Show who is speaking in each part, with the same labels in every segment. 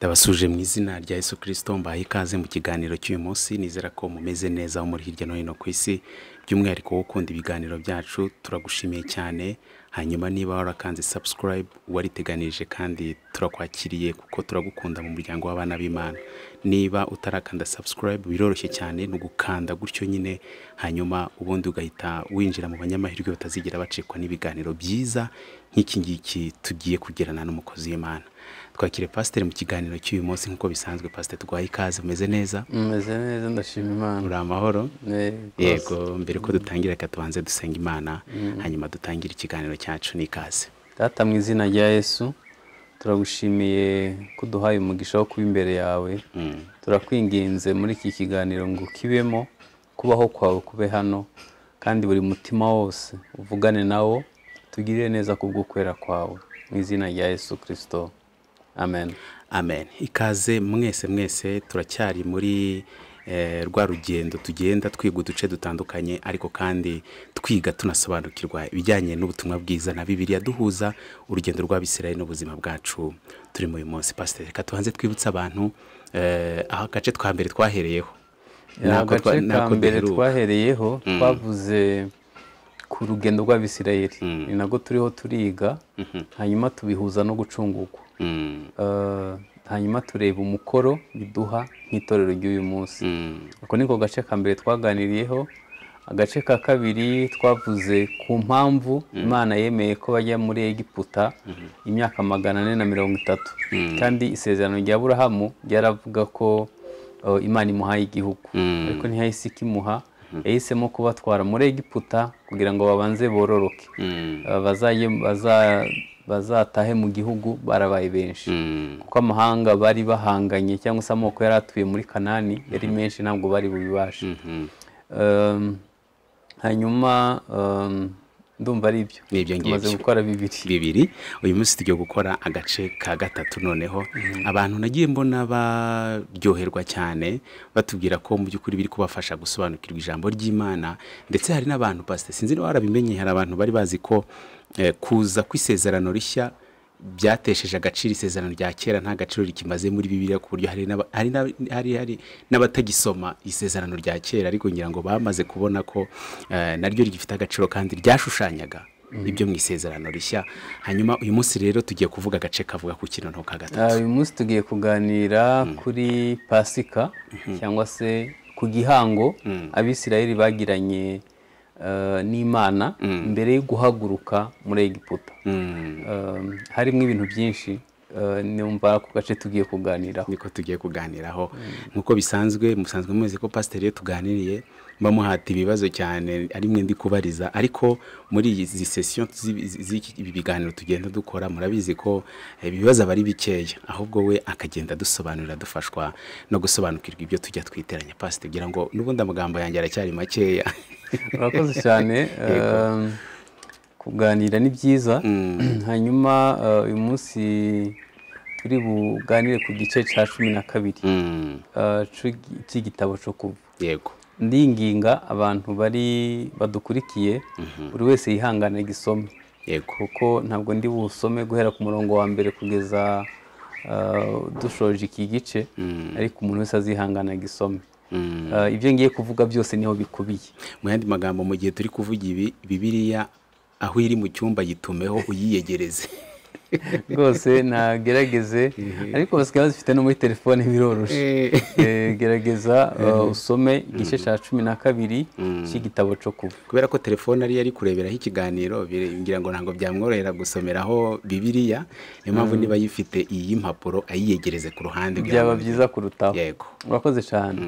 Speaker 1: Ndabasuje mu izina rya Yesu Kristo, mbahaye ikaze mu kiganiro cy'uyu munsi. Nizera ko mumeze neza aho muri hirya no hino ku isi, by'umwihariko wowe ukunda ibiganiro byacu turagushimiye cyane. Hanyuma niba warakanze subscribe wariteganije, kandi turakwakiriye kuko turagukunda mu muryango w'abana b'Imana. Niba utarakanda subscribe biroroshye cyane, ni ugukanda gutyo nyine, hanyuma ubundi ugahita winjira mu banyamahirwe batazigera bacikwa n'ibiganiro byiza nk'iki ngiki tugiye kugirana n'umukozi w'Imana. Twakire pasiteri mu kiganiro cy'uyu munsi nk'uko bisanzwe. Pasiteri, tuguhaye ikaze, umeze neza?
Speaker 2: Meze neza, ndashima Imana.
Speaker 1: Uri amahoro?
Speaker 2: Rwose.
Speaker 1: Yego. Mbere ko dutangira, reka tubanze dusenga Imana, hanyuma dutangire ikiganiro cyacu n'ikaze.
Speaker 2: Data, mu izina rya Yesu, turagushimiye ko uduhaye umugisha wo kuba imbere yawe. Turakwinginze muri iki kiganiro ngo kibemo kubaho kwawe, kube hano, kandi buri mutima wose uvugane nawo, tugirire neza kubw'ukwera kwawe, mu izina rya Yesu Kristo, amen.
Speaker 1: Amen. Ikaze mwese mwese. Turacyari muri rwa rugendo tugenda twiga uduce dutandukanye, ariko kandi twiga tunasobanukirwa ibijyanye n'ubutumwa bwiza na Bibiliya, duhuza urugendo rw'Abisirayeli n'ubuzima bwacu turimo uyu munsi. Pasiteri, reka tubanze twibutse abantu aho agace twa mbere twahereyeho. Nako
Speaker 2: Agace ka
Speaker 1: nako
Speaker 2: mbere
Speaker 1: duheruka.
Speaker 2: twahereyeho, twavuze ku rugendo rw'Abisirayeli, ni nabwo turiho turiga, hanyuma tubihuza no gucungurwa. Hanyuma tureba umukoro biduha nk'itorero ry'uyu munsi. Ako niko gace ka mbere twaganiriyeho. Agace ka kabiri twavuze ku mpamvu Imana yemeye ko bajya muri Egiputa imyaka 430, kandi isezerano rya Aburahamu ryaravuga ko Imana imuhaye igihugu, ariko ntiyahise ikimuha. Yahisemo kubatwara muri Egiputa kugira ngo babanze bororoke, bazatahe mu gihugu barabaye benshi, kuko amahanga bari bahanganye cyangwa se amoko yari atuye muri Kanani yari menshi, ntabwo bari bubibashe. Hanyuma ndumva ari ibyo.
Speaker 1: Ni ibyo
Speaker 2: Tumaze
Speaker 1: ngibyo.
Speaker 2: gukora bibiri.
Speaker 1: Bibiri. Uyu munsi tugiye gukora agace ka gatatu. Noneho abantu nagiye mbona baryoherwa cyane, batubwira ko mu by'ukuri biri kubafasha gusobanukirwa ijambo ry'Imana. Ndetse hari n'abantu, pasiteri, sinzi niba warabimenye, hari abantu bari bazi ko kuza kw'isezerano rishya byatesheje agaciro isezerano rya kera, nta gaciro rikimaze muri Bibiliya, ku buryo hari n'aba- hari n'aba- hari hari n'abatagisoma isezerano rya kera. Ariko ngira ngo bamaze kubona ko naryo rigifite agaciro kandi ryashushanyaga ibyo mu isezerano rishya. Hanyuma uyu munsi rero tugiye kuvuga agace kavuga ku kintu ka gatatu.
Speaker 2: Uyu munsi tugiye kuganira kuri Pasika, cyangwa se ku gihango Abisirayeli bagiranye n'Imana mbere yo guhaguruka muri Egiputa. Harimo ibintu byinshi, numva ako gace tugiye kuganiraho.
Speaker 1: Niko tugiye kuganiraho. Nk'uko bisanzwe, musanzwe muzi ko pasiteri iyo tuganiriye mba muhata ibibazo cyane, ari mwe ndi kubariza. Ariko muri izi session z'iki ibi biganiro tugenda dukora, murabizi ko ibibazo aba ari bikeya, ahubwo we akagenda adusobanurira, dufashwa no gusobanukirwa ibyo tujya twiteranya. Pasiteri, kugira ngo n'ubundi amagambo yanjye aracyari makeya.
Speaker 2: Urakoze cyane. Kuganira ni byiza. Hanyuma uyu munsi turi buganire ku gice cya 12 cy'igitabo cyo Kuva. Ndinginga abantu bari badukurikiye, buri wese yihangane gisome, kuko ntabwo ndi busome guhera ku murongo wa mbere kugeza dushoje iki gice, ariko umuntu wese azihangana gisome. Ibyo ngiye kuvuga byose niho bikubiye.
Speaker 1: Mu yandi magambo, mu gihe turi kuvuga ibi, Bibiliya aho iri mu cyumba yitumeho, uyiyegereze.
Speaker 2: Rwose nagerageze, ariko basigaye bazifite no muri telefone, biroroshye. Gerageza usome igice cya 12 cy'igitabo cyo Kuva.
Speaker 1: Kubera ko telefone ariyo ari kureberaho ikiganiro, ngira ngo ntabwo byamworohera gusomeraho Bibiliya. Niyo mpamvu niba ayifite iyi y'impapuro, ayiyegereze ku ruhande kugira
Speaker 2: Byaba
Speaker 1: ngo-
Speaker 2: byiza kurutaho.
Speaker 1: Yego.
Speaker 2: Urakoze cyane.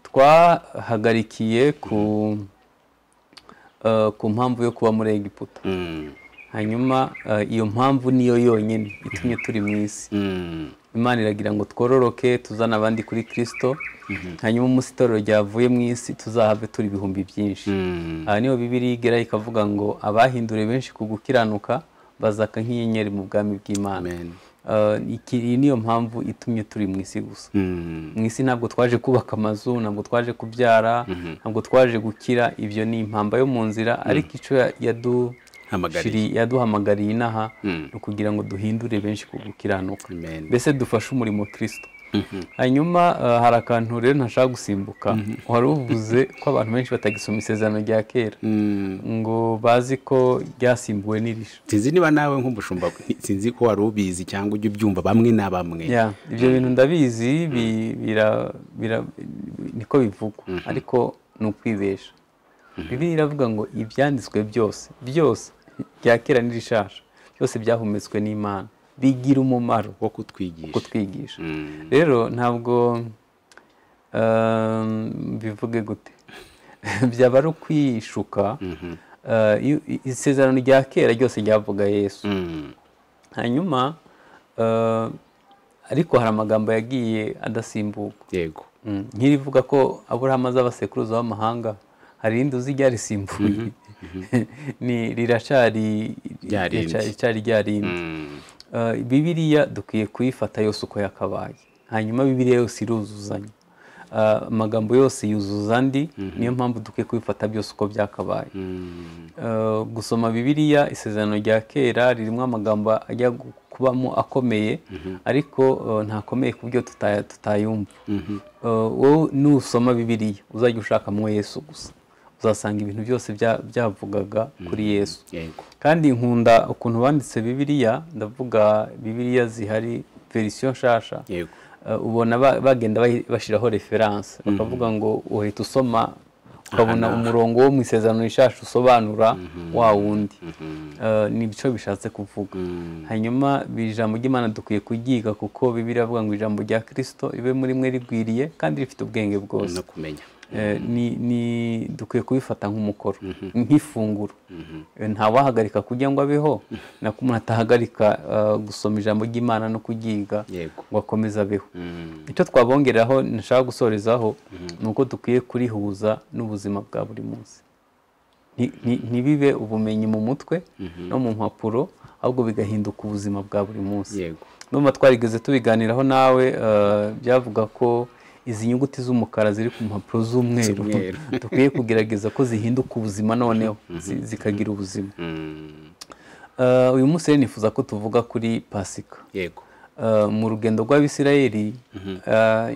Speaker 2: Twahagarikiye ku mpamvu yo kuba muri Egiputa. Hanyuma iyo mpamvu niyo yonyine itumye turi mu isi. Imana iragira ngo twororoke, tuzane abandi kuri Kirisito, hanyuma umunsi itorero ryavuye mu isi tuzahave turi ibihumbi byinshi. Aha niho Bibiliya igera ikavuga ngo abahinduriwe benshi ku gukiranuka bazaka nk'inyenyeri mu bwami bw'Imana.
Speaker 1: Amen.
Speaker 2: Iyi niyo mpamvu itumye turi mu isi gusa. Mu isi ntabwo twaje kubaka amazu, ntabwo twaje kubyara, ntabwo twaje gukira. Ibyo ni impamba yo mu nzira, ariko icyo Yaduhamagariye inaha kugira ngo duhindure benshi ku gukiranuka, mbese dufashe umurimo Kristo. Hanyuma hari akantu rero ntashaka gusimbuka, wari uvuze ko abantu benshi batagisoma isezerano rya kera ngo bazi ko ryasimbuwe n'irisha.
Speaker 1: Sinzi niba nawe nk'umushumba, sinzi ko wari ubizi cyangwa ujya ubyumva bamwe na bamwe.
Speaker 2: Ibyo bintu ndabizi, niko bivugwa, ariko ni ukwibesha. Bibiliya iravuga ngo ibyanditswe byose byose bya kera n'irishasha byose byahumetswe n'Imana, bigira umumaro
Speaker 1: wo kutwigisha.
Speaker 2: Rero ntabwo bivuge gute byaba ari ukwishuka. Isezerano rya kera ryose ryavuga Yesu. Hanyuma ariko hari amagambo yagiye adasimbuka.
Speaker 1: Yego.
Speaker 2: Nk'irivuga ko Aburahamu azaba sekuruza w'amahanga, hari irindi uzi ryarisimbuye, ni riracari ryarindi. Bibiliya dukwiye kuyifata yose uko yakabaye. Hanyuma Bibiliya yose iruzuzanya, amagambo yose yuzuza andi, niyo mpamvu dukwiye kubifata byose uko byakabaye. Gusoma Bibiliya, isezerano rya kera ririmo amagambo ajya kubamo akomeye, ariko ntakomeye ku buryo tutayumva. Wowe nusoma Bibiliya uzajya ushakamo Yesu gusa, uzasanga ibintu byose byavugaga kuri Yesu. Kandi nkunda ukuntu banditse Bibiliya, ndavuga Bibiliya zihari verisiyo nshasha, ubona bagenda bashyiraho reference, bakavuga ngo uhita usoma ukabona umurongo wo mu isezerano rishasha usobanura wa wundi. Ni bico bishatse kuvuga. Hanyuma ijambo ry'Imana dukwiye kuryiga, kuko Bibiliya avuga ngo ijambo rya Kristo ibe muri mwe rigwiriye kandi rifite ubwenge bwose
Speaker 1: no kumenya.
Speaker 2: Ni dukwiye kubifata nk'umukoro, nk'ifunguro. Ntawahagarika kugira ngo abeho, nako umuntu atahagarika gusoma ijambo ry'Imana no kuryiga ngo akomeze abeho. Icyo twabongeraho nshaka gusorezaho ni uko dukwiye kurihuza n'ubuzima bwa buri munsi. Ntibibe ubumenyi mu mutwe no mu mpapuro, ahubwo bigahinduka ubuzima bwa buri munsi. Ndumva twarigeze tubiganiraho nawe, byavuga ko izi nyuguti z'umukara ziri ku mpapuro z'umweru dukwiye kugerageza ko zihinduka ubuzima, noneho zikagira ubuzima. Uyu munsi rero nifuza ko tuvuga kuri Pasika.
Speaker 1: Yego.
Speaker 2: Mu rugendo rw'Abisirayeli,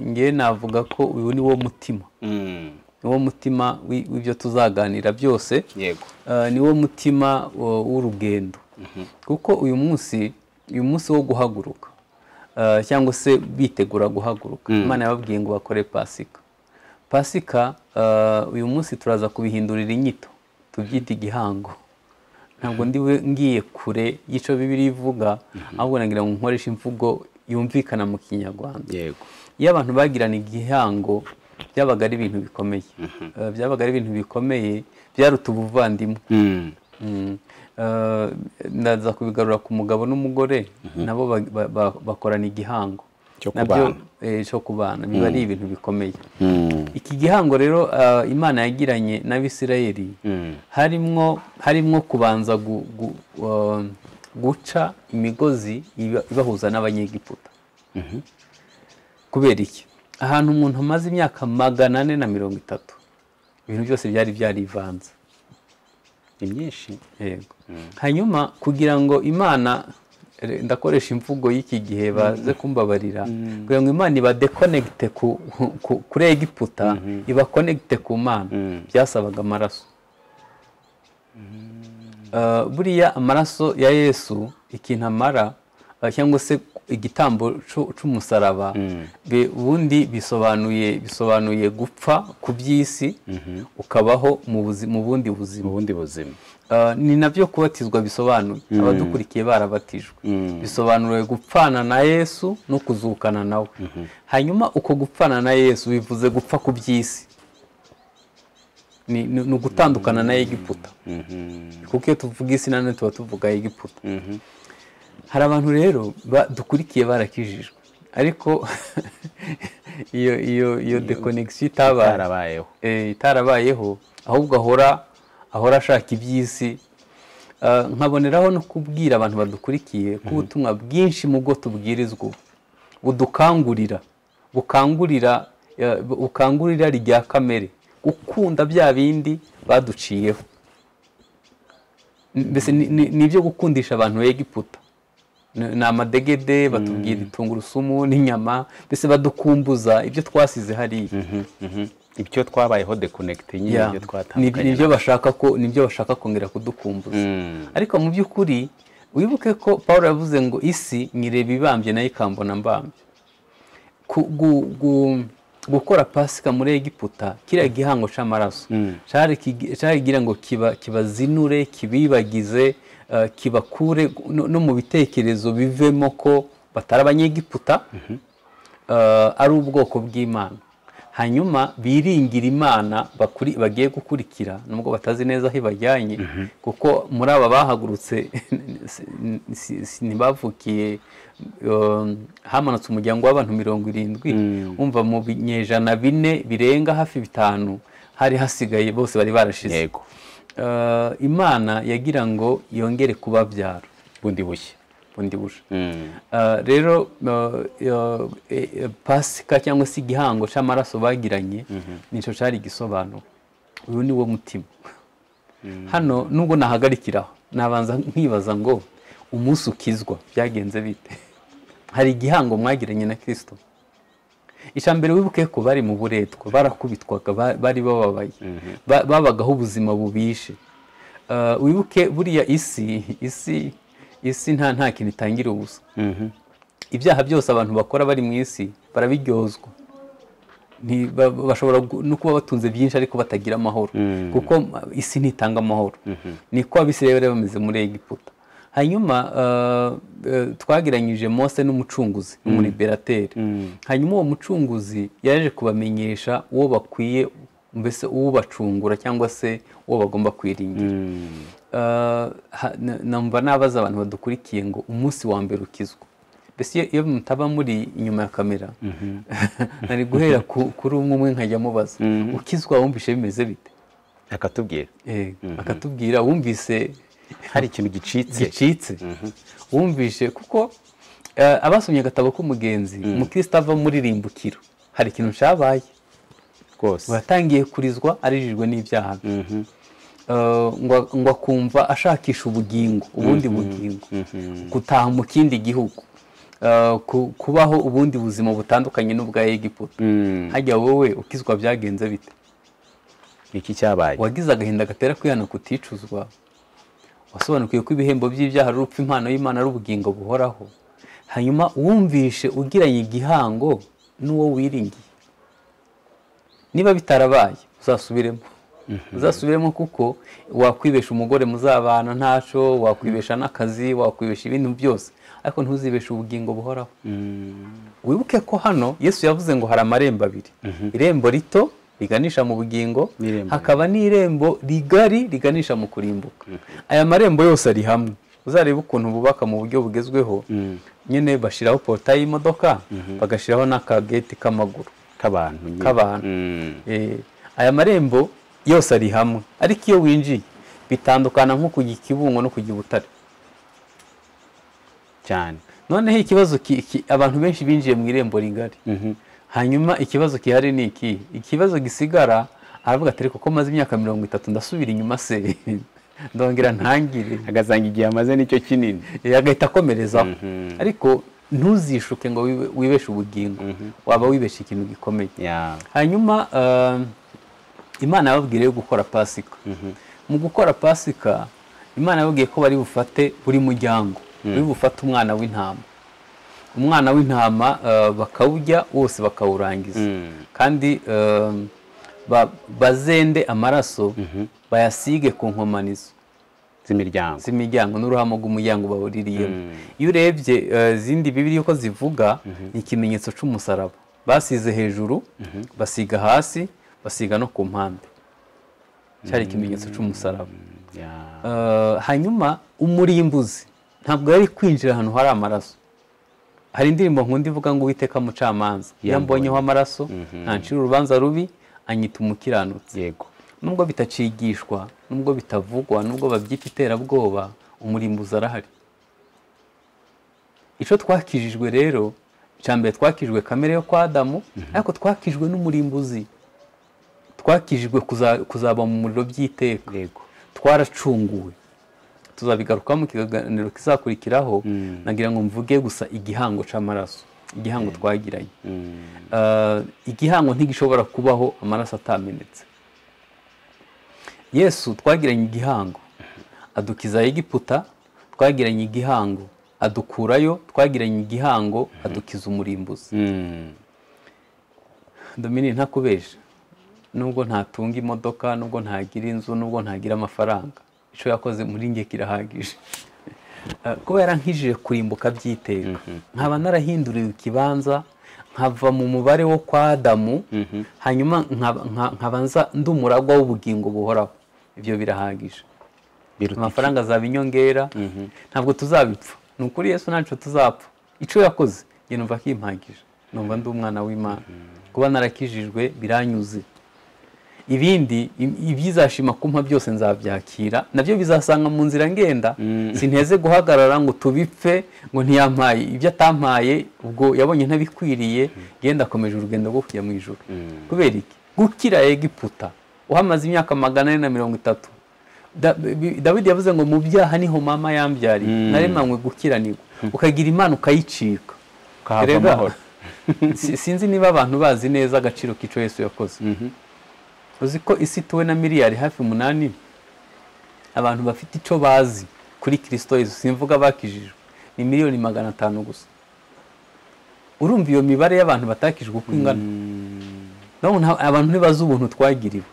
Speaker 2: nge navuga ko uyu ni wo mutima, ni wo mutima w'ibyo tuzaganira byose.
Speaker 1: Yego.
Speaker 2: Ni wo mutima w'urugendo, kuko uyu munsi wo guhaguruka, cyangwa se bitegura guhaguruka, Imana yababwiye ngo bakore Pasika. Pasika uyu munsi turaza kubihindurira inyito, tubyita igihango. Ntabwo ndiwe ngiye kure y'ico Bibiliya ivuga, ahubwo nagira ngo nkoreshe imvugo yumvikana mu Kinyarwanda.
Speaker 1: Yego.
Speaker 2: Iyo abantu bagirana igihango byabaga ari ibintu bikomeye. Byabaga ari ibintu bikomeye, byaruta ubuvandimwe. Ndaza kubigarura ku mugabo n'umugore, nabo bakorana igihango cyo kubana, biba ari ibintu bikomeye. Iki gihango rero Imana yagiranye n'Abisirayeli, harimwo kubanza guca imigozi ibahuza n'Abanyegiputa. Kubera iki? Ahantu umuntu amaze imyaka 430, ibintu byose byari byarivanze,
Speaker 1: ni myinshi.
Speaker 2: Yego. Hanyuma kugira ngo Imana, ndakoresha imvugo y'iki gihe baze kumbabarira, kugira ngo Imana ibadekonegite kuri Egiputa, ibakonegite ku Mana, byasabaga amaraso. Buriya amaraso ya Yesu ikintu amara, cyangwa se igitambo c'umusaraba, ubundi bisobanuye gupfa ku by'isi, ukabaho mu bundi buzima. Ni nabyo kubatizwa bisobanuye. Abadukurikiye barabatijwe, bisobanuye gupfana na Yesu no kuzukana nawe. Hanyuma uko gupfana na Yesu bivuze gupfa ku by'isi, ni ugutandukana na Egiputa. Kuko iyo tuvuga isi nanone tuba tuvuga Egiputa. Hari abantu rero dukurikiye barakijijwe, ariko iyo deconnexion itarabayeho, ahubwo ahora ashaka iby'isi. Nkaboneraho no kubwira abantu badukurikiye ko ubutumwa bwinshi mu bwo tubwirizwa budukangurira, bukangurira rya kamere gukunda bya bindi baduciyeho. Mbese ni ibyo gukundisha abantu Egiputa, ni amadegede, batubwira tungurusumu n'inyama, mbese badukumbuza ibyo twasize hariya,
Speaker 1: ibyo twabayeho déconnecté nyine, ibyo twatandukanye.
Speaker 2: Nibyo bashaka kongera kudukumbuza. Ariko mu by'ukuri wibuke ko Paul yavuze ngo isi nyireba ibambye nayo ikambona mbambye. Gukora Pasika muri Egiputa, kiriya gihango c'amaraso cyari ngo kibazinure, kibibagize, kibakure no mu bitekerezo, bivemo ko batari Abanyegiputa, ari ubwoko bw'Imana, hanyuma biringira Imana bagiye gukurikira, nubwo batazi neza aho ibajyanye, kuko muri aba bahagurutse ntibavukiye, hamanutse umuryango w'abantu 70, wumva mu binyejana 4 birenga hafi 5 hari hasigaye bose bari barashize. Imana yagira ngo yongere kubabyara
Speaker 1: bundi bushya.
Speaker 2: Bundi bushya. Rero Pasika cyangwa se igihango cy'amaraso bagiranye nicyo cyari igisobanuro. Uyu ni wo mutima. Hano nubwo nahagarikiraho, nabanza nkibaza ngo umunsi ukizwa byagenze bite? Hari igihango mwagiranye na Kristo? Icya mbere, wibuke ko bari mu buretwa, barakubitwaga, bari bababaye, babagaho ubuzima bubishe. Wibuke buriya isi nta kintu itangira ubusa. Ibyaha byose abantu bakora bari mu isi barabiryozwa. Bashobora no kuba batunze byinshi ariko batagira amahoro, kuko isi ntitanga amahoro. Niko Abisirayeli bari bameze muri Egiputa. Hanyuma twagiranyije Mose n'umucunguzi, n'umulibérateur. Hanyuma uwo mucunguzi yaje kubamenyesha uwo bakwiye, mbese uwubacungura cyangwa se uwo bagomba kwiringira. Numva nabaza abantu badukurikiye ngo umunsi wa mbere ukizwa, mbese iyo mutaba muri inyuma ya kamera, nari guhera kuri umwe umwe nkajya mubaza: ukizwa wumvishe bimeze bite?
Speaker 1: Akatubwira.
Speaker 2: Akatubwira wumvise
Speaker 1: hari ikintu gicitse.
Speaker 2: Gicitse wumvishe, kuko abasomye agatabo k'umugenzi, umukristo ava muri rimbukiro hari ikintu cyabaye. Watangiye kurizwa arijijwe n'ibyaha bye, ngo akumva ashakisha ubugingo, ubundi bugingo, gutaha mu kindi gihugu, kubaho ubundi buzima butandukanye n'ubwa Egiputa. Hajya wowe ukizwa byagenze bite?
Speaker 1: Iki cyabaye?
Speaker 2: Wagize agahinda gatera kwihana kuticuzwa, wasobanukiwe ko ibihembo by'ibyaha ari urupfu, impano y'Imana ari ubugingo buhoraho. Hanyuma wumvishe ugiranye igihango n'uwo wiringiye. Niba bitarabaye, uzasubiremo, uzasubiremo, kuko wakwibesha umugore muzabana ntaco, wakwibesha n'akazi, wakwibesha ibintu byose, ariko ntuzibeshe ubugingo buhoraho. Wibuke ko hano Yesu yavuze ngo hari amarembo abiri: irembo rito riganisha mu bugingo,
Speaker 1: N'irembo
Speaker 2: hakaba n'irembo rigari riganisha mu kurimbuka. Aya marembo yose ari hamwe. Uzarebe ukuntu bubaka mu buryo bugezweho nyine, bashyiraho portail y'imodoka, bagashyiraho n'akageti k'amaguru.
Speaker 1: K'abantu nyine.
Speaker 2: K'abantu. Aya marembo yose ari hamwe, ariko iyo winjiye bitandukana nko kujya i Kibungo no kujya i Butare.
Speaker 1: Cyane.
Speaker 2: Noneho ikibazo abantu benshi binjiye mu irembo rigari. Hanyuma ikibazo gihari ni iki? Ikibazo gisigara, aravuga ati: "Ariko ko maze imyaka 30, ndasubira inyuma se ndongera ntangire?"
Speaker 1: Agasanga igihe amaze nicyo kinini.
Speaker 2: Agahita akomerezaho. Ariko ntuzishuke ngo wibeshe ubugingo, waba wibeshe ikintu gikomeye. Hanyuma Imana yababwiye yo gukora Pasika. Mu gukora Pasika, Imana yababwiye ko bari bufate, buri muryango bari bufate umwana w'intama, umwana w'intama, bakawurya wose bakawurangiza, kandi bazende amaraso bayasige ku nkomanizo
Speaker 1: z'imiryango.
Speaker 2: Z'imiryango n'uruhamo rw'umuryango bawuririyemo. Iyo urebye izindi Bibiliya uko zivuga, ni ikimenyetso cy'umusaraba. Basize hejuru, basiga hasi, basiga no ku mpande, cyari ikimenyetso cy'umusaraba. Hanyuma umurimbuzi ntabwo yari kwinjira ahantu hari amaraso. Hari indirimbo nkunda ivuga ngo: "Uwiteka mucamanza, iyo ambonyeho amaraso ntancira urubanza rubi, anyita umukiranutsi." Nubwo bitacigishwa, nubwo bitavugwa, nubwo babyita iterabwoba, umurimbuzi arahari. Icyo twakijijwe rero, icya mbere twakijijwe kamere yo kwa Adamu, ariko twakijijwe n'umurimbuzi, twakijijwe kuzaba mu muriro by'iteka. Twaracunguwe. Tuzabigarukaho mu kiganiro kizakurikiraho. Nagira ngo mvuge gusa igihango c'amaraso, igihango twagiranye. Igihango ntigishobora kubaho amaraso atamenetse. Yesu twagiranye igihango adukiza Egiputa, twagiranye igihango adukurayo, twagiranye igihango adukiza umurimbuzi. Domini, ntakubeje, nubwo ntatunga imodoka, nubwo ntagira inzu, nubwo ntagira amafaranga, icyo yakoze muri nge kirahagije. Kuba yarankijije kurimbuka byiteka, nkaba narahinduriwe ikibanza, nkava mu mubare wo kwa Adamu, hanyuma nkaba ndi umuragwa w'ubugingo buhoraho, ibyo birahagije. Amafaranga azaba inyongera, ntabwo tuzabipfa. Ni ukuri Yesu ntacyo tuzapfa. Icyo yakoze njye numva kimpagije, numva ndi umwana w'Imana. Kuba narakijijwe biranyuze. Ibindi ibyizashima kumpa byose nzabyakira, nabyo bizasanga mu nzira ngenda. Sinteze guhagarara ngo tubipfe ngo ntiyampaye ibyo atampaye, ubwo yabonye ntabikwiriye, genda akomeje urugendo rwo kujya mu ijuru. Kubera iki? Gukira Egiputa uhamaze imyaka 430. Dawidi yavuze ngo mu byaha niho mama yambyariye, naremanywe gukiranirwa. Ukagira Imana ukayicika,
Speaker 1: ukahava amahoro.
Speaker 2: Sinzi niba abantu bazi neza agaciro k'ico Yesu yakoze. Uzi ko isi ituwe na miliyari hafi 8, abantu bafite icyo bazi kuri Kristo Yesu, simvuga bakijijwe, ni miliyoni 500 gusa. Urumva iyo mibare y'abantu batakijwe uko ingana? Abantu ntibazi ubuntu twagiriwe.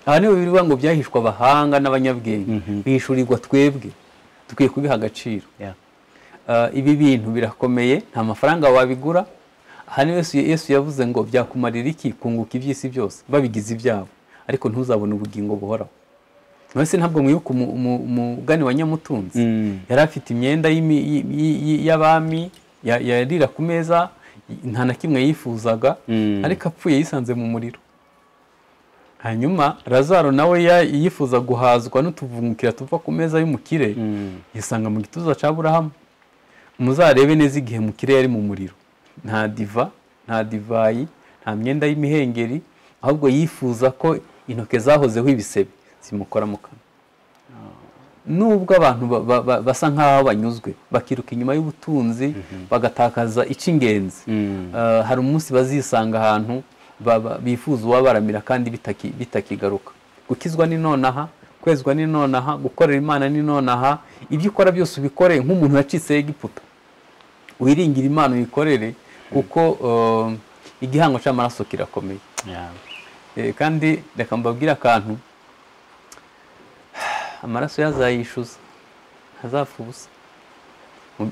Speaker 2: Aha nibo bivuga ngo byahishwa abahanga n'abanyabwenge, bihishurirwa twebwe, dukwiye kubiha agaciro. Ibi bintu birakomeye, nta mafaranga wabigura. Aha niwe Yesu yavuze ngo byakumarira iki kunguka iby'isi byose babigize ibyabo, ariko ntuzabone ubugingo buhoraho. Mwese ntabwo mwibuka umugani wa nyamutunzi? Yari afite imyenda y'abami, yarira ku meza, nta na kimwe yifuzaga, ariko apfuye yisanze mu muriro. Hanyuma Lazaro nawe yifuza guhazwa n'utuvungukira tuva ku meza y'umukire, yisanga mu gituza cya Aburahamu. Muzarebe neza igihe mukire yari mu muriro, nta diva, nta divayi, nta myenda y'imihengeri, ahubwo yifuza ko intoke zahozeho ibisebe zimukora mu kanwa. Nubwo abantu basa nkaho banyuzwe, bakiruka inyuma y'ubutunzi, bagatakaza icy'ingenzi, hari umunsi bazisanga ahantu bifuza uwabaramira kandi bitakigaruka. Gukizwa ni nonaha, kwezwa ni nonaha, gukorera Imana ni nonaha. Ibyo ukora byose ubikore nk'umuntu wacitse Egiputa, wiringira Imana uyikorere, kuko igihango cy'amaraso kirakomeye. Kandi reka mbabwire akantu, amaraso yazayishuza, ntazapfa ubusa.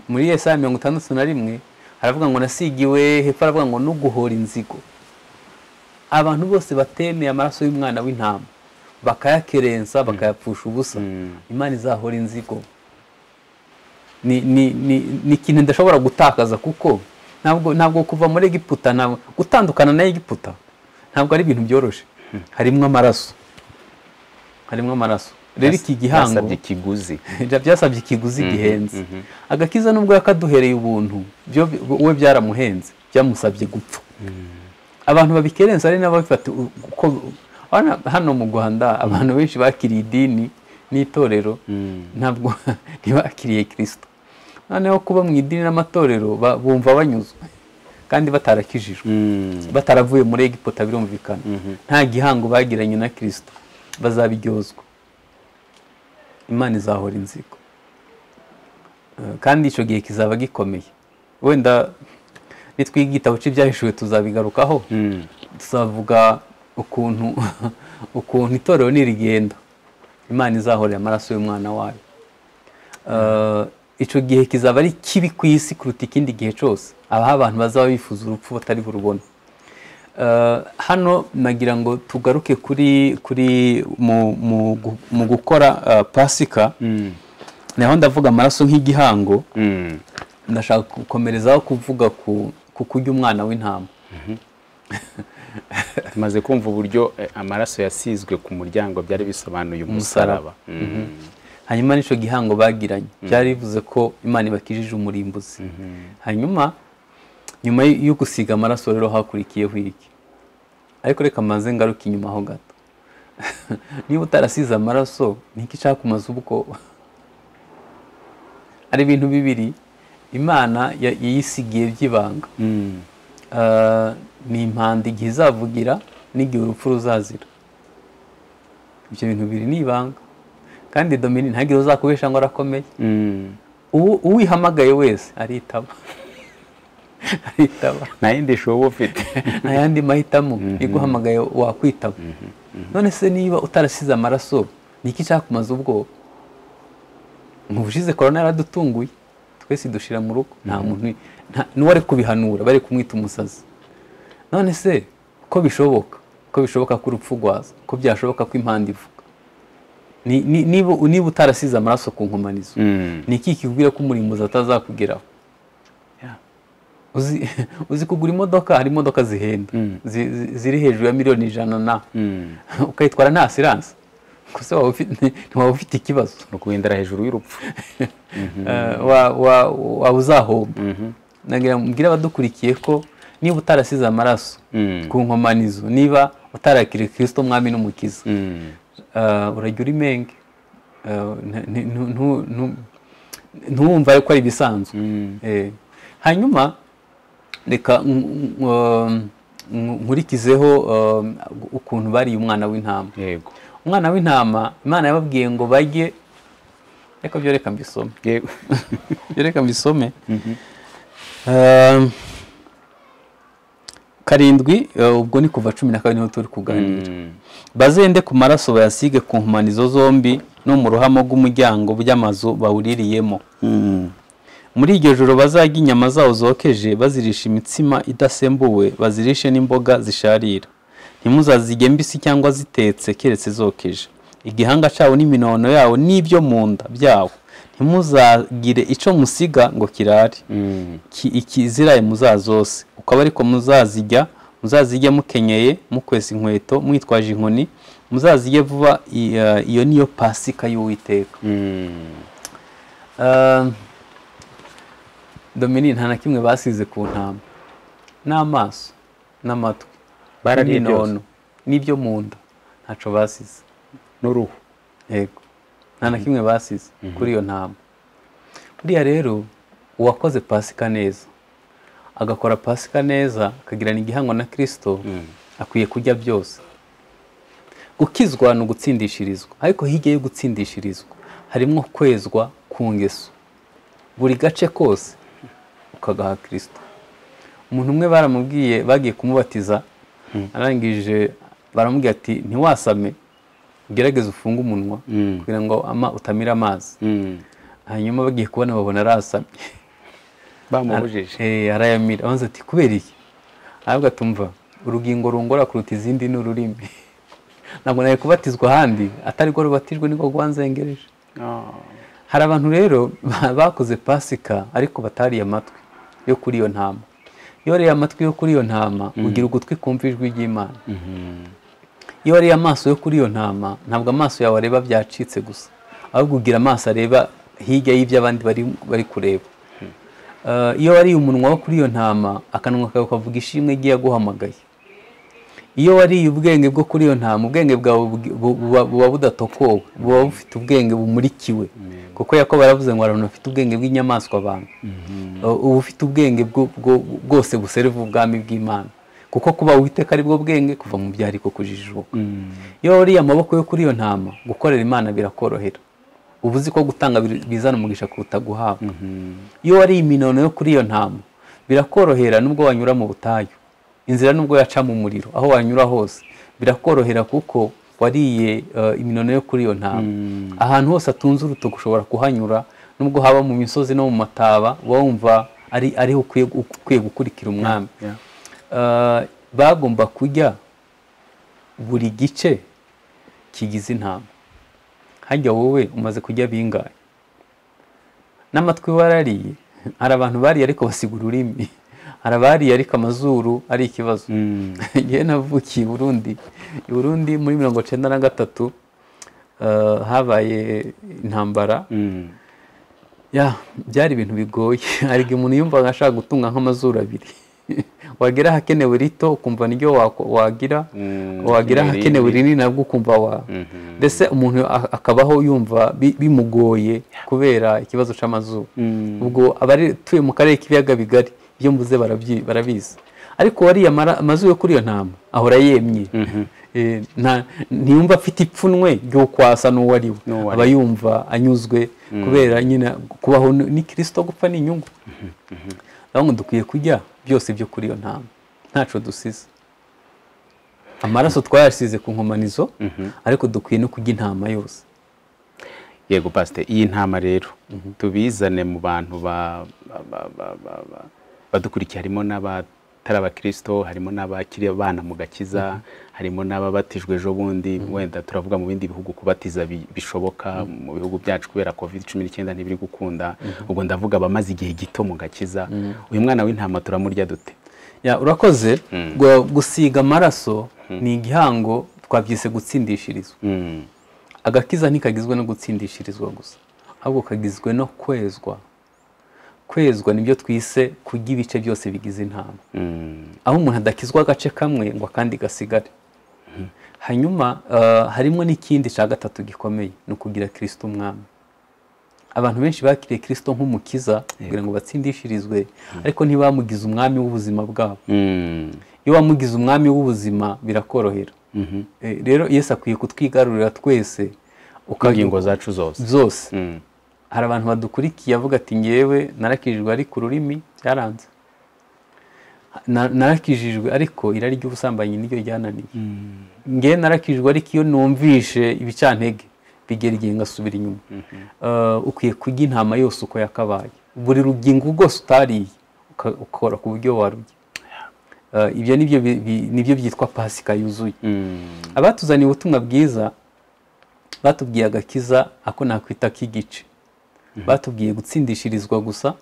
Speaker 2: Muri Yesaya 61 haravuga ngo nasigiwe, hepfo haravuga ngo nuguhora inzigo. Abantu bose batemeye amaraso y'umwana w'intama bakayakerensa, bakayapfusha ubusa, Imana izahora inzigo. Ni ikintu ndashobora gutakaza, kuko ntabwo kuva muri Egiputa, ntabwo gutandukana na Egiputa ntabwo ari ibintu byoroshe. Harimo amaraso, harimo amaraso. Rero iki gihango
Speaker 1: byasabye ikiguzi,
Speaker 2: byasabye ikiguzi gihenze. Agakiza nubwo yakaduhereye ubuntu, byo we byaramuhenze, byamusabye gupfa. Abantu babikerenza ari n'ababifata uko. Hano mu Rwanda abantu benshi bakiriye idini n'itorero, ntabwo ntibakiriye Kristo. Noneho kuba mu idini n'amatorero bumva banyuzwe kandi batarakijijwe, bataravuye muri Egiputa, birumvikana. Nta gihango bagiranye na Kristo, bazabiryozwa. Imana izahora inzigo, kandi icyo gihe kizaba gikomeye. Wenda nitwiga igitabo cy'ibyahishuwe tuzabigarukaho, tuzavuga ukuntu itorero nirigenda Imana izahorera amaraso y'umwana wayo. Icyo gihe kizaba ari kibi ku isi kuruta ikindi gihe cyose, aho abantu bazaba bifuza urupfu batari burubone. Hano nagira ngo tugaruke kuri mu gukora Pasika. Naho ndavuga amaraso nk'igihango, ndashaka gukomerezaho kuvuga ku kurya umwana w'intama.
Speaker 1: Tumaze kumva uburyo amaraso yasizwe ku muryango byari bisobanuye umusaraba.
Speaker 2: Hanyuma n'icyo gihango bagiranye byari bivuze ko Imana ibakijije umurimbuzi. Hanyuma nyuma yo gusiga amaraso rero hakurikiyeho iki? Ariko reka maze ngaruke inyuma ho gato. Niba utarasize amaraso, niki cyakumaza ubwoba? Hari ibintu bibiri Imana yisigiye by'ibanga. Ni impanda igihe izavugira n'igihe urupfu ruzazira. Ibyo bintu bibiri ni ibanga. Kandi Dominique ntagire uzakubesha ngo arakomeye. Uwihamagaye wese aritaba. Aritaba.
Speaker 1: Nta yindi shobo ufite.
Speaker 2: Nta yandi mahitamo. Iguhamagaye wakwitaba. None se niba utarasize amaraso ni iki cyakumaza ubwoba? Ubushize corona yaradutunguye twese dushira mu rugo, nta muntu n'uwari kubihanura bari kumwita umusazi. None se ko bishoboka ko urupfu rwaza, ko byashoboka ko impanda ivuga, niba utarasize amaraso ku nkomanizo, ni iki kikubwira ko umurimbuzi atazakugeraho? Uzi kugura imodoka, hari imodoka zihenda ziri hejuru ya 100,000,000 na ukayitwara nta assurance, gusa waba ufite ikibazo
Speaker 1: no kugendera hejuru y'urupfu,
Speaker 2: waba uzahomba. Nagira mbwira abadukurikiye ko niba utarasize amaraso ku nkomanizo, niba utarakiriye Kristo Mwami n'Umukiza, urajya uri menge, ntuwumva ko ari ibisanzwe. Hanyuma reka nkurikizeho ukuntu bariye umwana w'intama.
Speaker 1: Yego.
Speaker 2: Umwana w'intama Imana yababwiye ngo bajye, reka byo reka mbisome.
Speaker 1: Yego.
Speaker 2: Reka mbisome. 7 ubwo ni kuva 12 niho turi kuganira. Bazende ku maraso bayasige ku nkomanizo zombi no mu ruhamo rw'umuryango by'amazu bawuririyemo. Muri iryo joro bazarya inyama zawo zokeje, bazirisha imitsima idasembuwe, bazirishe n'imboga zisharira. Ntimuzazirye mbisi cyangwa zitetse, keretse zokeje. Igihanga cyawo n'iminono yawo n'ibyo mu nda byawo ntimuzagire ico musiga ngo kirare. Ikiziraye muzazose ukaba, ariko muzazijya mukenyeye, mukwesa inkweto, mwitwaje inkoni, muzazirye vuba. Iyo niyo Pasika y'Uwiteka. Dominique nta na kimwe basize ku ntama, n'amaso n'amatwi,
Speaker 1: barariye
Speaker 2: n'ibyo mu nda ntaco basize,
Speaker 1: n'uruhu.
Speaker 2: Yego, nta na kimwe basize kuri iyo ntama. Buriya rero uwakoze Pasika neza, agakora Pasika neza, akagirana igihango na Kristo, akwiye kurya byose. Gukizwa ni ugutsindishirizwa, ariko hirya yo gutsindishirizwa harimo kwezwa ku ngeso. Buri gace kose ukagaha Kristo. Umuntu umwe baramubwiye, bagiye kumubatiza, arangije baramubwira ati ntiwasame, ugerageze ufunge umunwa kugira ngo utamira amazi. Hanyuma bagiye kubona babona arasamye,
Speaker 1: bamubujije,
Speaker 2: arayamira. Abanza ati kubera iki? Aravuga ati umva, urugingo rungora kuruta izindi ni ururimi. Ntabwo nari kubatizwa ahandi atari rwo rubatijwe, niko rwanzengereje. Hari abantu rero bakoze Pasika ariko batariye amatwi yo kuri iyo ntama. Iyo wariye amatwi yo kuri iyo ntama, ugira ugutwi kumva ijwi ry'Imana. Iyo wariye amaso yo kuri iyo ntama, ntabwo amaso yawe areba byacitse gusa, ahubwo ugira amaso areba hirya y'ibyo abandi bari kureba. Iyo wariye umunwa wo kuri iyo ntama, akanwa kawe kavuga ishimwe ry'iyaguhamagaye. Iyo wariye ubwenge bwo kuri iyo ntama, ubwenge bwawe buba budatokowe, buba bufite ubwenge bumurikiwe. Kuko Yakobo yaravuze ngo abantu bafite ubwenge bw'inyamaswa abantu. Uba ufite ubwenge bwose buserva ubwami bw'Imana. Kuko kuba Uwiteka ari bwo bwenge kuva mu byariko kujijuka. Iyo wariye amaboko yo kuri iyo ntama, gukorera Imana birakorohera. Uba uzi ko gutanga bizana umugisha kuruta guhabwa. Iyo wariye iminono yo kuri iyo ntama, birakorohera nubwo wanyura mu butayu, inzira nubwo yaca mu muriro, aho wanyura hose birakorohera kuko wariye iminono yo kuri iyo ntama. Ahantu hose atunze urutoki ushobora kuhanyura, nubwo haba mu misozi no mu mataba, wumva ari ukwiye gukurikira umwami. Bagomba kurya buri gice kigize intama. Hajya wowe umaze kurya bingahe? N'amatwi warariye. Hari abantu bariye ariko basiga ururimi, hari abariye ariko amazuru ari ikibazo. Njye navukiye i Burundi. I Burundi muri 1993 habaye intambara. Ya byari ibintu bigoye. Hari igihe umuntu yumvaga ashaka gutunga nk'amazuru abiri Wagera ahakenewe rito ukumva niryo wagira, wagira ahakenewe rinini nabwo ukumva wa. Mbese umuntu akabaho yumva bimugoye kubera ikibazo c'amazuru. Ubwo abari tuye mu karere k'ibiyaga bigari ibyo mvuze barabizi. Ariko wariya amazuru yo kuri iyo ntama ahora yemye. Ntiyumva afite ipfunwe ry'uko asa n'uwo ari we, aba yumva anyuzwe kubera nyine kubaho ni Kristo, gupfa ni inyungu. Ahubwo dukwiye kurya byose byo kuri iyo ntama ntaco dusize. Amaraso twayasize ku nkomanizo, ariko dukwiye no kurya intama yose.
Speaker 1: Yego Pastor, iyi ntama rero tubizane mu bantu badukurikiye, harimo n'abatari abakristo, harimo n'abakiri abana mu gakiza, harimo n'ababatijwe ejo bundi, wenda turavuga mu bindi bihugu kubatiza bishoboka, mu bihugu byacu kubera COVID-19 ntibiri gukunda. Ubwo ndavuga abamaze igihe gito mu gakiza. Uyu mwana w'intama turamurya dute?
Speaker 2: Ya, urakoze. Gusiga amaraso ni igihango twabyise gutsindishirizwa. Agakiza ntikagizwe no gutsindishirizwa gusa, ahubwo kagizwe no kwezwa. Kwezwa nibyo twise kurya ibice byose bigize intama. Aho umuntu adakizwa agace kamwe ngo akandi gasigare. Hanyuma harimo n'ikindi cya gatatu gikomeye, ni ukugira Kristo umwami. Abantu benshi bakiriye Kristo nk'umukiza kugira ngo batsindishirizwe, ariko ntibamugize umwami w'ubuzima bwabo. Iyo wamugize umwami w'ubuzima birakorohera. Rero Yesu akwiye kutwigarurira twese,
Speaker 1: ingingo zacu zose.
Speaker 2: Hari abantu badukurikiye avuga ati ngewe narakijijwe ariko ururimi byaranze, narakijijwe ariko irari ry'ubusambanyi niryo ryananiye, ngewe narakijijwe ariko iyo numvishe ibicantege bigera igihe ngasubira inyuma. Ukwiye kurya intama yose uko yakabaye, buri rugingo rwose utariye ukora ku buryo warurya. Ibyo nibyo byitwa Pasika yuzuye. Abatuzaniye ubutumwa bwiza batubwiye agakiza ako nakwita k'igice. Batubwiye gutsindishirizwa gusa,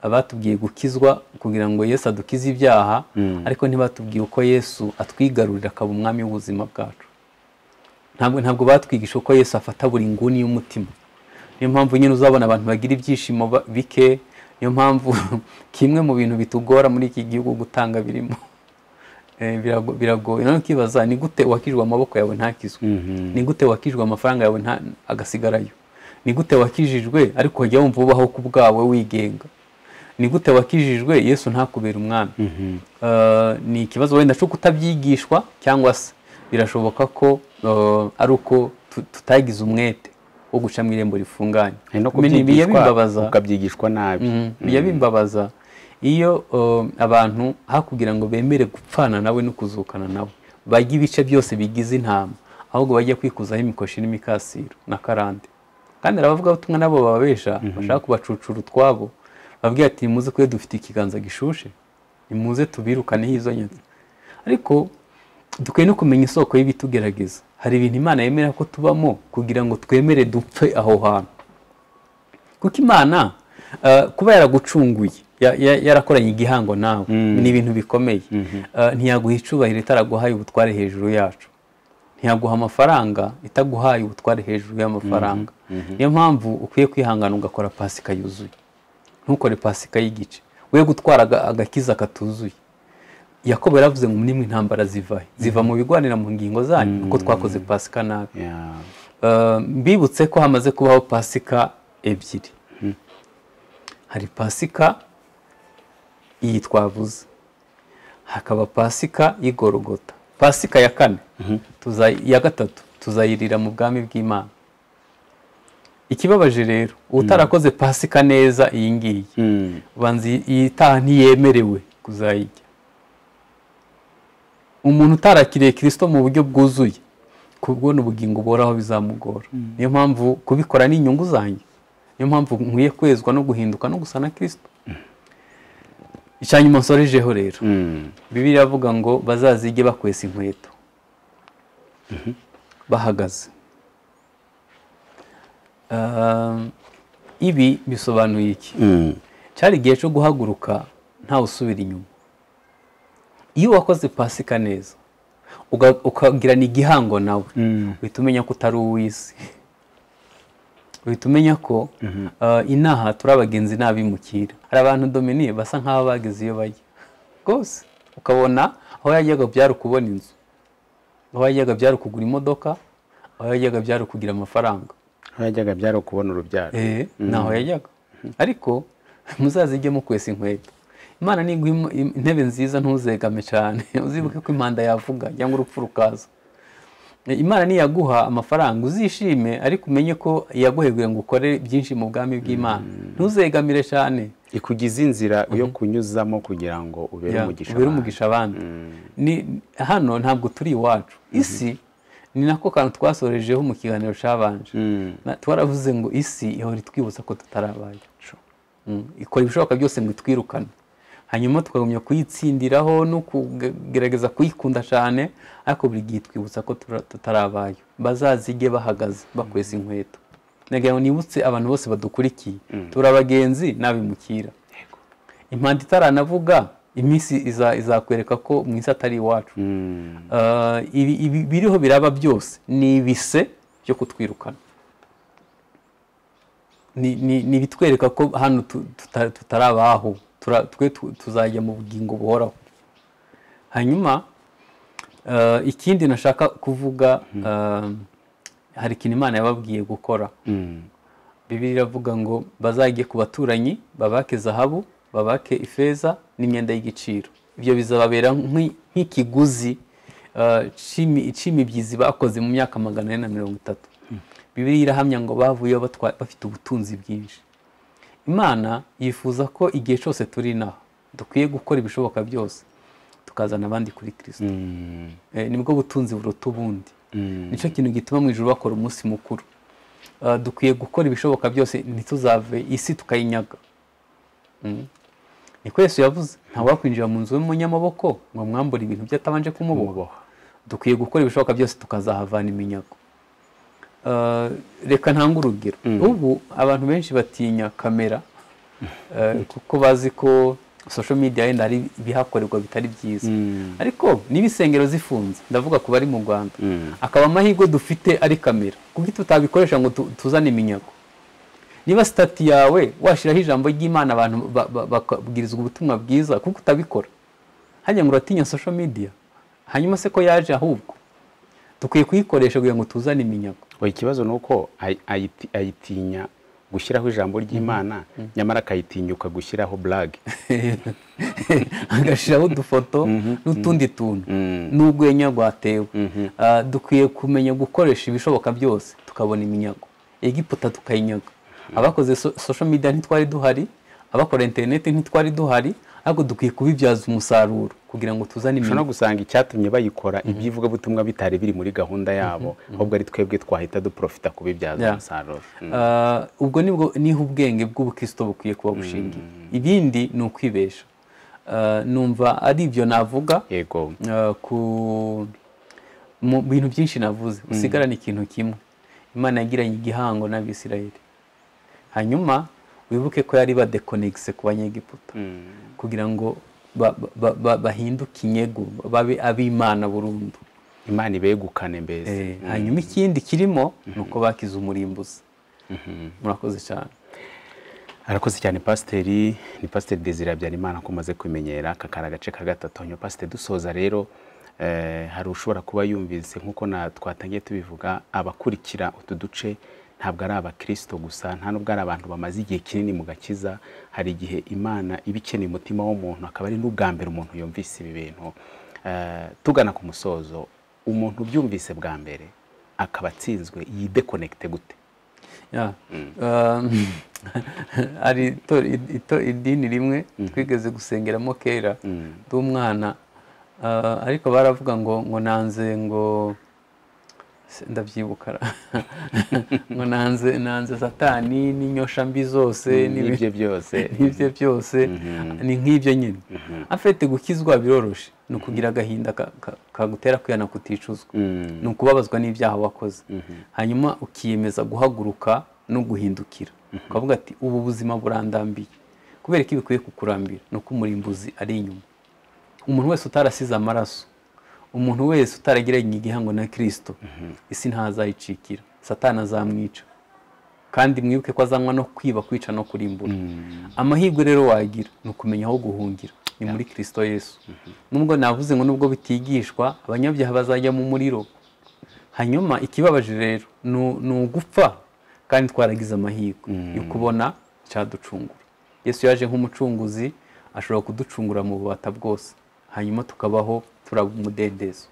Speaker 2: abatubwiye gukizwa kugira ngo Yesu adukize ibyaha, ariko ntibatubwiye uko Yesu atwigarurira akaba umwami w'ubuzima bwacu. Ntabwo batwigisha uko Yesu afata buri nguni y'umutima. Niyo mpamvu nyine uzabona abantu bagira ibyishimo bike. Niyo mpamvu kimwe mu bintu bitugora muri iki gihugu gutanga birimo biragoye. None ukibaza ni gute wakijwe amaboko yawe ntakizwe, ni gute wakijwe amafaranga yawe agasigarayo, ni gute wakijijwe ariko wajya wumva ubaho ku bwawe wigenga, ni gute wakijijwe Yesu ntakubera umwami. Ni ikibazo wenda cyo kutabyigishwa, cyangwa se birashoboka ko ari uko tutagize umwete wo guca mu irembo rifunganye.
Speaker 1: Ukabyigishwa nabi.
Speaker 2: Bijya bimbabaza iyo abantu hakugira ngo bemere gupfana nawe no kuzukana nawe, bajya ibice byose bigize intama, ahubwo bajya kwikuzaho imikoshi n'imikasiro na karande. Kandi arabavuga ubutumwa nabo bababesha, bashaka kubacucura utwabo, babwira ati muze kwe dufite ikiganza gishushe, nimuze tubirukane izo nyatsi. Ariko dukwiye no kumenya isoko y'ibitugerageza. Hari ibintu Imana yemera ko tubamo kugira ngo twemere dupfe aho hantu. Kuko Imana kuba yaragucunguye, yarakoranye igihango nawe, ni ibintu bikomeye. Ntiyaguha icubahiro itaraguhaye ubutware hejuru yacu, ntiyaguha amafaranga itaguhaye ubutware hejuru y'amafaranga. Niyo mpamvu ukwiye kwihangana ugakora Pasika yuzuye, ntukore Pasika y'igice, we gutwara agakiza katuzuye. Yakobo yaravuze ngo nimwe intambara ziva ziva mu bigwanira mu ngingo zanyu, kuko twakoze Pasika nabi. Mbibutse ko hamaze kubaho Pasika ebyiri. Hari Pasika iyi twavuze, hakaba Pasika y'Igorogota. Pasika ya kane, ya gatatu tuzayirira mu bwami bw'Imana. Ikibabaje rero utarakoze Pasika neza iyi ngiyi, ubanza itaha ntiyemerewe kuzayirya. Umuntu utarakiriye Kristo mu buryo bwuzuye, kubona ubugingo buhoraho bizamugora. Niyo mpamvu kubikora ni inyungu zanjye. Niyo mpamvu nkwiye kwezwa no guhinduka no gusa na Kristo. Icyanyuma nsorejeho rero, Bibiliya iravuga ngo bazazige bakwesa inkweto bahagaze. Ibi bisobanuye iki? Cyari igihe cyo guhaguruka ntawe usubira inyuma. Iyo wakoze Pasika neza ukagirana igihango nawe, uhita umenya ko utari uw'isi, uhita umenya ko inaha turi abagenzi n'abimukira. Hari abantu Dominique basa nk'aho bageze iyo bajya rwose, Ukabona aho yajyaga byari ukubona inzu, aho yajyaga byari ukugura imodoka, aho yajyaga byari ukugira amafaranga,
Speaker 1: aho yajyaga byari ukubona urubyaro.
Speaker 2: Naho yajyaga. Ariko muzazijye mukwesa inkweto. Imana niguha intebe nziza ntuzegame cyane, uzibuke ko impanda yavuga cyangwa urupfu rukaza. Imana niyaguha amafaranga uzishime, ariko umenye ko yaguheguye ngo ukore byinshi mu bwami bw'Imana. Ntuzegamire cyane,
Speaker 1: ikugize inzira yo kunyuzamo kugira ngo ubere umugisha
Speaker 2: abandi. Ni hano ntabwo turi iwacu. Isi ni nako kantu twasorejeho mu kiganiro cyabanje. Twaravuze ngo isi ihora itwibutsa ko tutarabaye. Ikora ibishoboka byose ngo itwirukane, hanyuma tukagumya kuyitsindiraho no kugerageza kuyikunda cyane, ariko buri gihe twibutsa ko tutarabayo. Bazazige bahagaze bakwesa inkweto. Nagira ngo nibutse abantu bose badukurikiye, turi abagenzi n'abimukira. Impanda itaranavuga iminsi izakwereka ko mu isi atari iwacu. Ibi biriho biraba byose ni ibise byo kutwirukana, ni ibitwereka ko hano tutarabaho, twe tuzajya mu bugingo buhoraho. Hanyuma ikindi nashaka kuvuga, hari ikintu Imana yababwiye gukora. Bibiliya iravuga ngo bazajye ku baturanyi babake zahabu, babake ifeza n'imyenda y'igiciro. Ibyo bizababera nk'ikiguzi c'imibyizi bakoze mu myaka 430. Bibiliya irahamya ngo bavuyeyo bafite ubutunzi bwinshi. Imana yifuza ko igihe cyose turi inaha dukwiye gukora ibishoboka byose tukazana abandi kuri Kristo. Nibwo butunzi buruta ubundi. Nicyo kintu gituma mu ijuru bakora umunsi mukuru. Dukwiye gukora ibishoboka byose ntituzave isi tukayinyaga. Niko Yesu yavuze, nta wakwinjira mu nzu y'umunyamaboko ngo mwambure ibintu bye atabanje kumuboha. Dukwiye gukora ibishoboka byose tukazahavana iminyago. Reka ntanga urugero. Ubu abantu benshi batinya kamera kuko bazi ko social media yenda ari ibihakorerwa bitari byiza. Ariko n'ibisengero zifunze, ndavuga ku bari mu Rwanda, akaba amahirwe dufite ari kamera, kuko tutabikoresha ngo tuzane iminyago. Niba stati yawe washiraho ijambo ry'Imana abantu bakabwirizwa ubutumwa bwiza, kuko utabikora hajya ngo uratinya social media, hanyuma se ko yaje, ahubwo dukwiye kuyikoresha kugira ngo tuzane iminyago.
Speaker 1: Ikibazo ni uko ayitinya gushyiraho ijambo ry'Imana, nyamara akayitinyuka gushyiraho blague,
Speaker 2: agashyiraho udufoto n'utundi tuntu n'urwenya rwatewe. Dukwiye kumenya gukoresha ibishoboka byose tukabona iminyago. Egiputa tukayinyaga. Abakoze social media ntitwari duhari, abakora internet ntitwari duhari, ariko dukwiye kubibyaza umusaruro kugira ngo tuzane iminyago.
Speaker 1: Ushobora gusanga icyatumye bayikora ibyivugabutumwa bitari biri muri gahunda yabo, ahubwo ari twebwe twahita duprofita kubibyaza umusaruro.
Speaker 2: Ubwo nibwo niho ubwenge bw'ubukristo bukwiye kuba bushingiye. Ibindi ni ukwibesha. Numva ari ibyo navuga.
Speaker 1: Yego.
Speaker 2: Ku mu bintu byinshi navuze, usigarana ikintu kimwe. Imana yagiranye igihango n'Abisirayeli. Hanyuma wibuke ko yari badekonegise ku Banyegiputa kugira ngo bahinduke inyego, babe ab'Imana burundu,
Speaker 1: Imana ibegukane mbese.
Speaker 2: Hanyuma ikindi kirimo nuko bakize umurimbuzi. Murakoze cyane.
Speaker 1: Arakoze cyane pasiteri, ni Pasiteri Desire Habyarimana ko maze kumenyera kakara agace ka gatatu. Hanyuma pasiteri dusoza rero, hari ushobora kuba yumvise nkuko na twatangiye tubivuga, abakurikira utu duce ntabwo ari abakristo gusa, nta nubwo ari abantu bamaze igihe kinini mu gakiza. Hari igihe Imana iba ikeneye umutima w'umuntu, akaba ari n'ubwa mbere umuntu yumvise ibi bintu. Tugana ku musozo, umuntu ubyumvise bwa mbere akaba atsinzwe yidekonekite gute?
Speaker 2: Hari idini rimwe twigeze gusengeramo kera ndi umwana, ariko baravuga ngo nanze, ngo ndabyibuka, ngo nanze satani n'inyosha mbi zose
Speaker 1: n'ibyo byose,
Speaker 2: n'ibyo byose ni nk'ibyo nyine. Afite gukizwa biroroshe, ni ukugira agahinda kagutera kwihana kuticuzwa, ni ukubabazwa n'ibyaha wakoze, hanyuma ukiyemeza guhaguruka no guhindukira, ukavuga ati ubu buzima burandambiye. Kubera ko ibikwiye kukurambira ni uko umurimbuzi ari inyuma. Umuntu wese utarasize amaraso, umuntu wese utaragiranye igihango na Kristo, isi ntazayicikira, Satani azamwica. Kandi mwibuke ko azanywa no kwiba, kwica no kurimbura. Amahirwe rero wagira ni ukumenya aho guhungira. ni muri Kristo Yesu. Nubwo navuze ngo nubwo bitigishwa, abanyabyaha bazajya mu muriro. Hanyuma ikibabaje rero ni ugupfa kandi twaragize amahirwe yo kubona cyaducungura. Yesu yaje nk'umucunguzi, ashobora kuducungura mu bubata bwose, hanyuma tukabaho turaba umudendezo.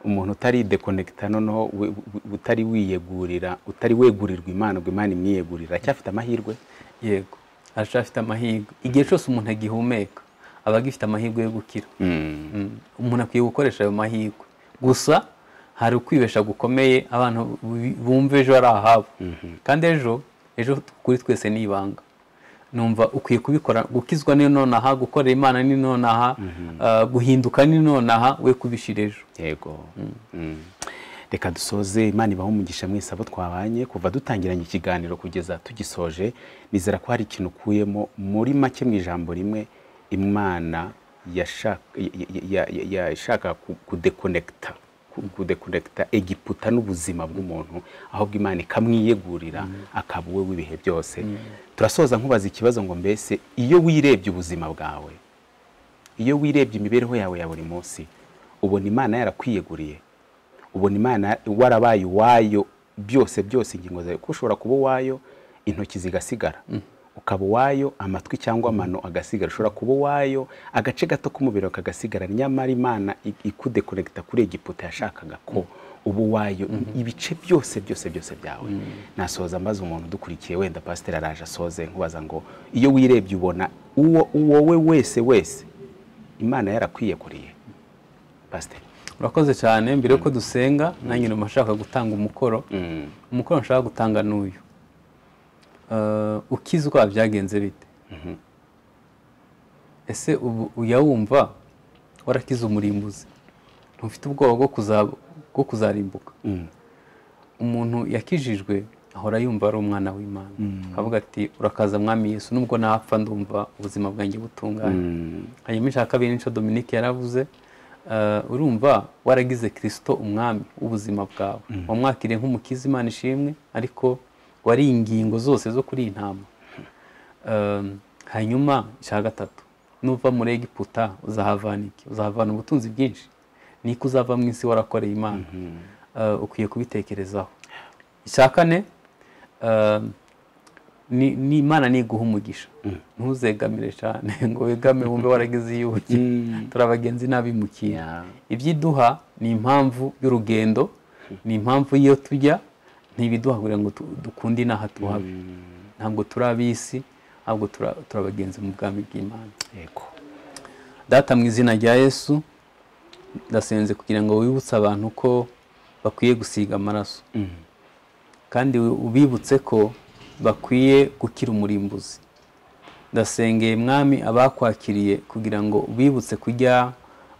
Speaker 1: Umuntu utari dekonekita noneho utari wiyegurira, utari wegurirwa Imana ngo Imana imwiyegurira, aracyafite amahirwe?
Speaker 2: Yego, aracyafite amahirwe. Igihe cyose umuntu agihumeka aba agifite amahirwe yo gukira. Umuntu akwiye gukoresha ayo mahirwe. Gusa hari ukwibesha gukomeye, abantu bumva ejo ari ahabo, kandi ejo kuri twese ni ibanga. Numva ukwiye kubikora, gukizwa ni nonaha, gukorera Imana ni nonaha, guhinduka ni nonaha, we kubishira ejo.
Speaker 1: Yego. Reka dusoze. Imana ibahe umugisha mwese abo twabanye kuva dutangiranye ikiganiro kugeza tugisoje. Nizera ko hari ikintu ukuyemo muri make mu ijambo rimwe. Imana yashaka kudekonekita Egiputa n'ubuzima bw'umuntu, ahubwo Imana ikamwiyegurira akaba uwe w'ibihe byose. Turasoza nkubaza ikibazo ngo mbese iyo wirebye ubuzima bwawe, iyo wirebye imibereho yawe ya buri munsi, ubona Imana yarakwiyeguriye? Ubona Imana warabaye uwayo byose byose, ingingo zawe? Kuko ushobora kuba uwayo intoki zigasigara, ukaba uwayo amatwi cyangwa amano agasigara, ushobora kuba uwayo agace gato k'umubiri kagasigara, nyamara Imana ikudekonekita kuri Egiputa yashakaga ko uba uwayo ibice byose byose byose byawe. Nasoza mbaza umuntu dukurikiye, wenda pasiteri araje asoze, nkubaza ngo iyo wirebye ubona uwo wowe wese wese Imana yarakwiyeguriye? Pasiteri,
Speaker 2: urakoze cyane. Mbere yuko dusenga, nanjye ndumva nshaka gutanga umukoro. Umukoro nshaka gutanga n'uyu: ukizwa byagenze bite? Ese ubu uyawumva warakize umurimbuzi, ntufite ubwoba bwo kuzarimbuka? Umuntu yakijijwe ahora yumva ari umwana w'Imana, akavuga ati urakaza mwami Yesu, nubwo napfa ndumva ubuzima bwanjye butunganye. Hanyuma icya kabiri nico Dominique yaravuze, urumva waragize Kristo umwami w'ubuzima bwawe, wamwakiriye nk'umukiza, Imana ishimwe, ariko wari ingingo zose zo kuri intama. Hanyuma icya gatatu, nuva muri Egiputa uzahavana iki? Uzahavana ubutunzi bwinshi, niko uzava mu isi warakoreye Imana. Ukwiye kubitekerezaho. Icya kane, ni Imana niguha umugisha, ntuzegamire cyane ngo wegame wumve waragize iyo ujya. Turi abagenzi n'abimukira. Ibyiduha ni impamvu y'urugendo, ni impamvu y'iyo tujya, ntibiduha kugira ngo dukunde inaha tuhabe. Ntabwo turi ab'isi, ahubwo turi abagenzi mu bwami bw'Imana.
Speaker 1: Yego.
Speaker 2: Data, mu izina rya Yesu, ndasenze kugira ngo wibutse abantu ko bakwiye gusiga amaraso, kandi ubibutse ko bakwiye gukira umurimbuzi. Ndasengeye mwami abakwakiriye kugira ngo ubibutse kujya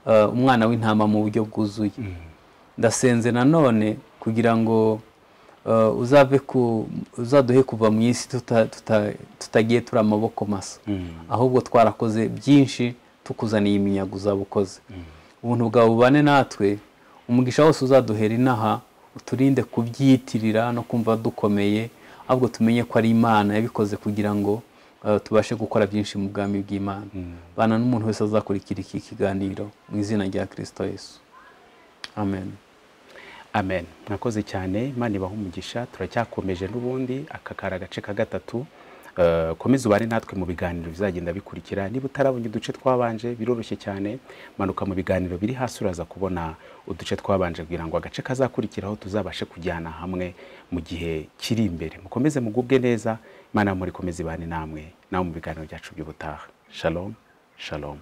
Speaker 2: umwana w'intama mu buryo bwuzuye. Ndasenze nanone kugira ngo uzaduhe kuva mu isi tutagiye turi amaboko masa, ahubwo twarakoze byinshi tukuzaniye iminyago uzabukoze. Ubuntu bwawe bubane natwe, umugisha wose uzaduhera inaha, uturinde kubyitirira no kumva dukomeye, ahubwo tumenye ko ari Imana yabikoze kugira ngo tubashe gukora byinshi mu bwami bw'Imana. Bana n'umuntu wese azakurikira iki kiganiro mu izina rya Kristo Yesu. Amen.
Speaker 1: Amen. Mwakoze cyane, Imana ibahe umugisha. Turacyakomeje n'ubundi aka kari agace ka gatatu. Komeza ubane natwe mu biganiro bizagenda bikurikira. Niba utarabonye uduce twabanje biroroshye cyane, manuka mu biganiro biri hasi uraza kubona uduce twabanje kugira ngo agace kazakurikiraho tuzabashe kujyana hamwe mu gihe kiri imbere. Mukomeze mugubwe neza, Imana muri komeze ibane namwe nawe mu biganiro byacu by'ubutaha. Shalom, shalom.